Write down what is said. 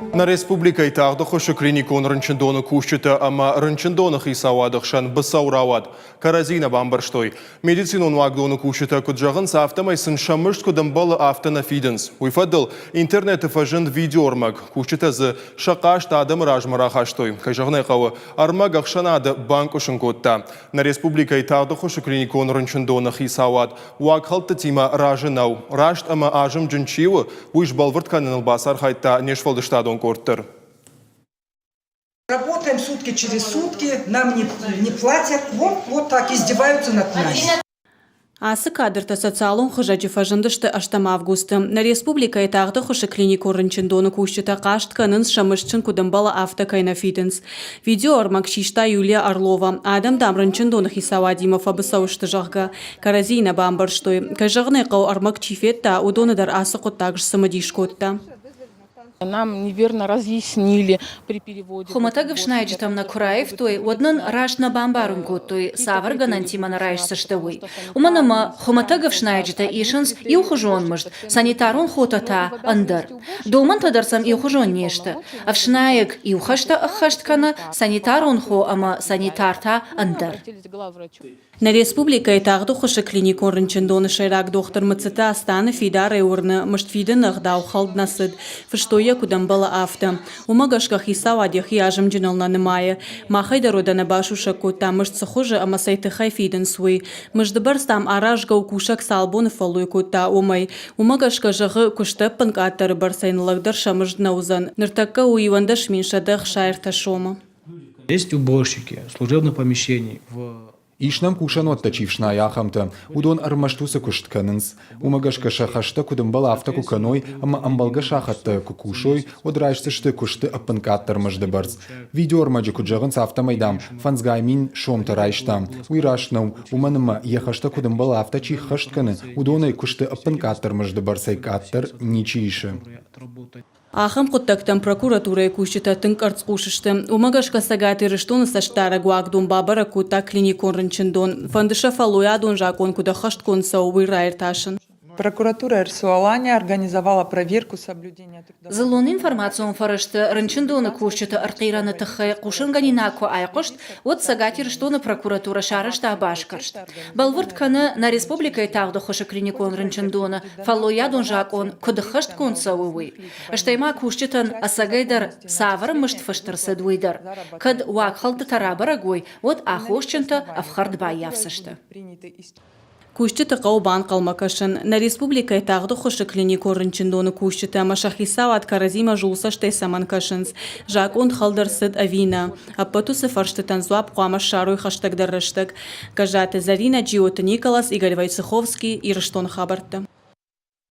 Нӕ республикӕйы тагъд ӕххуысы клиникон рынчындоны кусджытӕ ӕмӕ рынчындоны хицауады хсӕн быцӕу рауад. Кӕрӕдзи нӕ бамбӕрстой. Медицинон уагдоны кусджытӕ куыд зӕгъынц, афтӕмӕй сын сӕ мызд куыд ӕмбӕлы, афтӕ нӕ фидынц. Уый фӕдыл интернеты фӕзынд видеоӕрмӕг. Кусджытӕ дзы сӕ хъаст адӕмы размӕ рахастой. Кӕй зӕгъын ӕй хъӕуы, ӕрмӕг ӕхсӕнады банкъуысын кодта. Нӕ республикӕйы тагъд ӕххуысы клиникон рынчындоны хицауад уагхӕлдтытимӕ разы нӕу. Раст ӕмӕ азымджын чи у, уый сбӕлвырд кӕныныл бацархайдта не сфӕлдыстадон къорд дӕр. Работаем сутки через сутки, нам не, не платят, вот, вот так издеваются над нами. Ацы кадртӕ социалон хызӕджы фӕзындысты ӕстӕм августы. Нӕ республикӕйы тагъд ӕххуысы клиникон рынчындоны кусджытӕ хъаст кӕнынц, сӕ мызд сын куыд ӕмбӕлы, афтӕ кӕй нӕ фидынц. Видеоӕрмӕг систа Юлия Орлова. Адӕм, дам, рынчындоны хицауадимӕ фӕбыцӕу сты, зӕгъгӕ, кӕрӕдзийы нӕ бамбӕрстой. Кӕй зӕгъын ӕй хъӕуы, ӕрмӕг чи федта, уыдоны дӕр ацы хъуыддаг сцымыдис кодта. Нам неверно разъяснили при переводе. Хуымӕтӕг ӕфснайджытӕм нӕ куы раивтой, уӕд нын раст нӕ бамбарын кодтой, цавӕр гӕнӕнтимӕ нӕ райсдзысты, уый. Уымӕн ӕмӕ хуымӕтӕг ӕфснайджытӕ исынц иухуызон мызд, санитарон хотӕ та ӕндӕр. Домӕнтӕ дӕр сӕм иухуызон не сты. Ӕфснайӕг иу хӕстӕ ӕххӕст кӕны, санитарон хо ӕмӕ санитар та ӕндӕр. Нӕ республикӕйы тагъд ӕххуысы клиникон рынчындоны сӕйраг дохтыр Мыцыты Астаны фидарӕй уырны, мызд фидыны ӕгъдау хӕлд нӕ цыд, фыстой йӕ куыд ӕмбӕлы, афтӕ. Уымӕ гӕсгӕ хицауад йӕхи азымджыныл нӕ нымайы. Махӕй дӕр уӕдӕ нӕ басусӕг кодта, мызд цы хуызы ӕмӕ цӕй тыххӕй фидынц, уый. Мызды бӕрц, дам, аразгӕ у, кусӕг цал боны фӕллой кодта, уымӕй. Уымӕ гӕсгӕ, зӕгъы, куысты ӕппынкъаддӕры бӕрцӕй ныллӕгдӕр сӕ мызд нӕ уыдзӕн. Ныртӕккӕ у 21163 сомы. Есть уборщики служебных помещений в Ис нӕм кусӕнуӕттӕ чи фснайы, ахӕмтӕ. Уыдон ӕрмӕст уыцы куыст кӕнынц. Уымӕ гӕсгӕ сӕ хӕстӕ куыд ӕмбӕлы, афтӕ куы кӕной ӕмӕ ӕмбӕлгӕ сахӕттӕ куы кусой, уӕд райсдзысты куысты ӕппынкъаддӕр мызды бӕрц. Видеоӕрмӕджы куыд зӕгъынц, афтӕмӕй, дам, фӕндзгай мин сомтӕ райстам. Уый раст нӕу, уымӕн ӕмӕ йӕ хӕстӕ куыд ӕмбӕлы, афтӕ чи ххӕст кӕны, уыдонӕй куысты ӕппынкъаддӕр мызды бӕрцӕй къаддӕр ничи исы. Ахӕм хъуыддӕгтӕм прокуратурӕйы кусджытӕ тынг къӕрцхъус сты. Уымӕ гӕсгӕ Цӕгат Ирыстоны цӕстдарӕг уагдон бабӕрӕг кодта клиникон рынчындон. Фӕнды сӕ фӕллойадон закъон куыд ӕххӕстгонд цӕуы, уый раиртасын. Прокуратура РЦО-Алания организовала проверку соблюдения Дзыллон информацион фӕрӕзты рынчындоны кусджыты ӕртхъирӕны тыххӕй хъусынгӕнинаг куы айхъуыст, уӕд Цӕгат Ирыстоны прокуратурӕ сарӕзта басгӕрст. Бӕлвырд кӕны, нӕ республикӕйы тагъд ӕххуысы клиникон рынчындоны фӕллойадон закъон куыд ӕххӕстгонд цӕуы, уый. Стӕй ма кусджытӕн ӕцӕгӕйдӕр цавӕр мызд фыст ӕрцыд, уый дӕр. Кӕд уагхӕлдтытӕ рабӕрӕг уой, уӕд аххосджынтӕ ӕфхӕрд баййафдзысты. Кусджыты хъӕуы банхъӕлмӕ кӕсын. Нӕ республикӕйы тагъд ӕххуысы клиникон рынчындоны кусджытӕ ӕмӕ сӕ хицауад кӕрӕдзимӕ зулцӕстӕй цӕмӕн кӕсынц? Закъон хӕлд ӕрцыд ӕви нӕ? Ӕппӕт уыцы фӕрстытӕн дзуапп хъуамӕ ссарой хӕстӕгдӕр рӕстӕг. Гӕззаты Зӕринӕ, Джиоты Николас, Игорь Войцеховский, Ирыстоны хабӕрттӕ.